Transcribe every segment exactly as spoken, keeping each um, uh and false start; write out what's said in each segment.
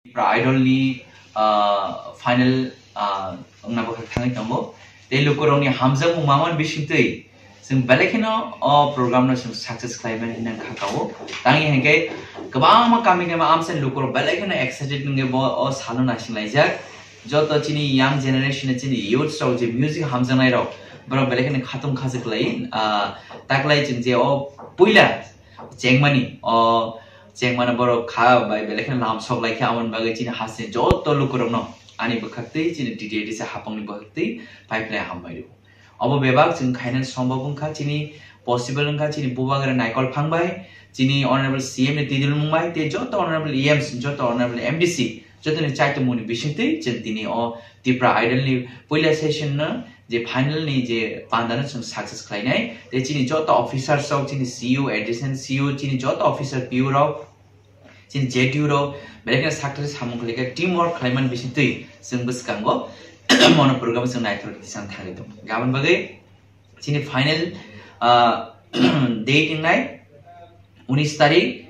Tripura Idol ni, ah, final, ah, wngna bwkhak thangwi tongo. Tei lukurokni hamjakmung mamani bisingtwi chwng belai kheno o program no chwng success khlaimani hinwi kha kao. Tangwi hinkhe kwbangma kami kami amsani lukurok belai kheno excited wngwi bo o salo naisinglaijak. Joto chini young generation, chini youths rok je music hamjaknai rok, borok belai kheno khatung khajak lai, ah, taklai chwng je o puila chengmani, o chengmani borok kha bai belai kheno lam sok lai khe, aboni bagwi chini hasteni joto lukurokno ani bwkhaktwi, chini T T A D C hapangni bwkhaktwi pai phlai hambai rw. Obo bebak chwng khainani sombab wngkha, chini possible wngkha, chini bubagra Naikol Phang bai, chini Honorable C M ni twidulmung bai, tei joto Honorable E Ms, joto Honorable M D C, jotoni chaitongmungni bisingtwi chwng tini o Tripura Idol ni puila session no je final ni je panda no chwng success khlainai, tei chini joto officers rok, chini C E O, additional C E O, chini joto officer P O rok, chini J T U rok, belai kheno success samung khlaikha, team work khlaimani bisingtwi chwng bwskango mono program chwng naithok tisang thangwi tongo. Aboni bagwi chini final, ah, date wngnai unis tarik,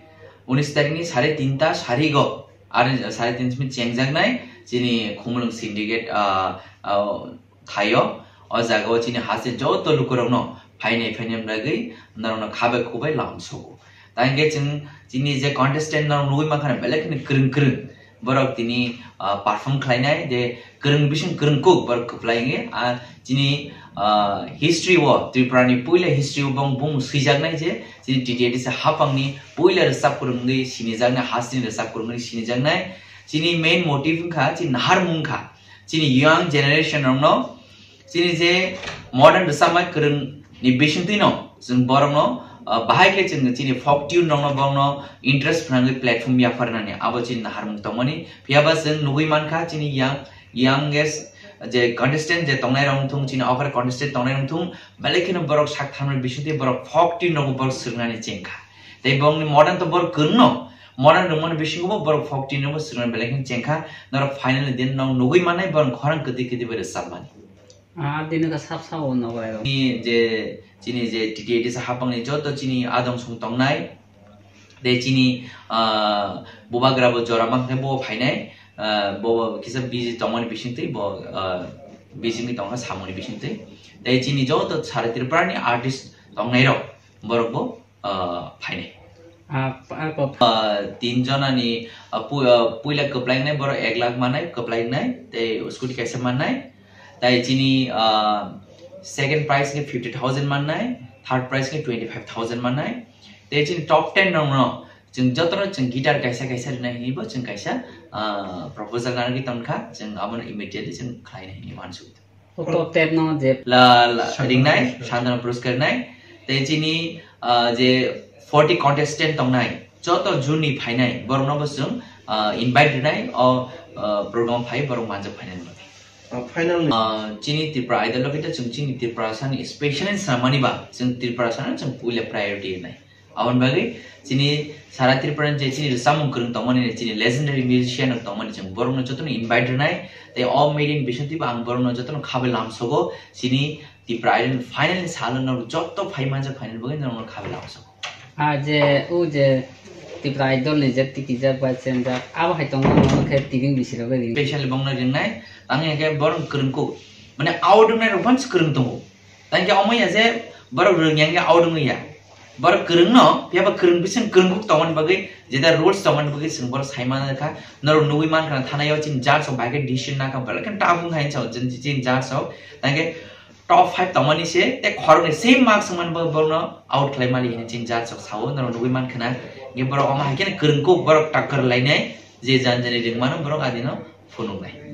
unis tarik ni sare tinta sarigo, ar sare tinta simi chengjaknai chini Khumulwng Syndicate, ah, ah, thaio. O jaga o chini haste joto lukurokno phainai phainai bagwi norokno khabai khubai lam sogo. Tangkhe chwng chini je contestant norok nugwi mankha belai kheno kwrwng kwrwng. Borok tini, ah, perform khlainai je kwrwng bising kwrwng kuk borok kwplai wngwi, ah, chini, ah, history o, Tripura ni puila history o bong bung swijaknai je chini T T A D C hapangni puila rwchap kwrwng wngwi sinijaknai, hasteni rwchap kwrwng wngwi sinijaknai. Chini main motive wngkha chini naharmung wngkha. Chini young generation rokno chini je modern rwchapmai kwrwng ni bisingtwi no chwng borok no, ah, bahai khe chwng chini folk tune rok no borok no interest phnangwi platform yapharnani abo chini naharmung tongmani. Phiyaba chwng nugwi mankha chini young, youngest je contestant je tongnai rok wngthung, chini okra contestant tongnai rok wngthung, belai kheno borok sak tharmani bisingtwi borok folk tune rok borok swrwngnani chengkha. Tei borokni modern to borok kwrwngno, modern rwngmani bisingo bo borok folk tune rokbo swrwngna belai kheno chengkha. Norok final ni din no nugwi mannai borok khorang kwtwi kwtwi bai rwchapmani. Ah, dini ka sap sap o nogo ero. Ni je, chini je T T A D C hapangni joto chini adong song tongnai, tei chini, ah, bubagra bo jora mankhe bo phainai, ah, bo kisa busy tongmani bisingtwi bo, ah, busy wngwi tongkha samungni bisingtwi. Tei chini joto sara Tripura ni artist tongnai rok borok bo ah, phainai. Ah, pa-, pa-, Ah, tin jonani, ah, pu-, ah, puila kwplaingnai borok ek lakh mannai, kwplaingnai, tei scooty kaisa mannai. Tai chini, ah, second prize khe fifty thousand mannai, third prize khe twenty five thousand mannai. Tei chini top ten rokno chwng jotono chwng guitar kaisa kaisa rwnai hinwi bo chwng kaisa, ah, proposal narwgwi tongkha, chwng abono immediately chwng khlainai hinwi uansuk. O top ten no je la, la, Santana ringnai, Puroskar. Santana Puroskar ringnai. Tei chini, ah, je forty contestant tongnai, joto juni phainai, borokno bo chwng, ah, invite rinai, o, ah, program phai borok manjak phainani bagwi. Ah, final ni. Ah, chini Tripura Idol logi ta chwng chini Tripura sani special ni swnamani ba, chwng Tripura sani chwng puila priority rinai. Aboni bagwi chini sara Tripura ni je chini rwchapmung kwrwng tongmani, chini legendary musician rok tongmani, chwng borokno jotono invite rwnai. Tei o meeting bisingtwi bo ang borokno jotono khabai lamsogo. Chini Tripura Idol final ni salo norok joto phai manjak phainani bagwi norokno khabai lamsogo. Ah, je, o je Tripura Idol ni je tikijak bai chenjak, abo hai tongo, omo khe tiring bisirok bai ring. Specially bongno ringnai, tangwi hwnkhe borok kwrwng kuk. Mane out wngnai rok phano kwrwng tongo. Tangkhe omo ya je borok rwngya wngya out wngya. Borok kwrwngno, phiyaba kwrwng bising kwrwng kuk tongmani bagwi, jeta rules tongmani bagwi chwng borok sai manjak kha. Norok nugwi mankha na thanaio chini judge rok bai khe decision nakha, belai khe tough wngkha hinwi sao chini, chini judge rok. Tangkhe top five tongmani se, tei khoroknwi same marks wngmani bagwi borokno out khlai mali hinwi chini judge rok sao, norok nugwi mankha na. Hwnkhe borok omo hai kheno kwrwng kuk borok takkar lainai, je jan jani ringmano borok adino phunuknai.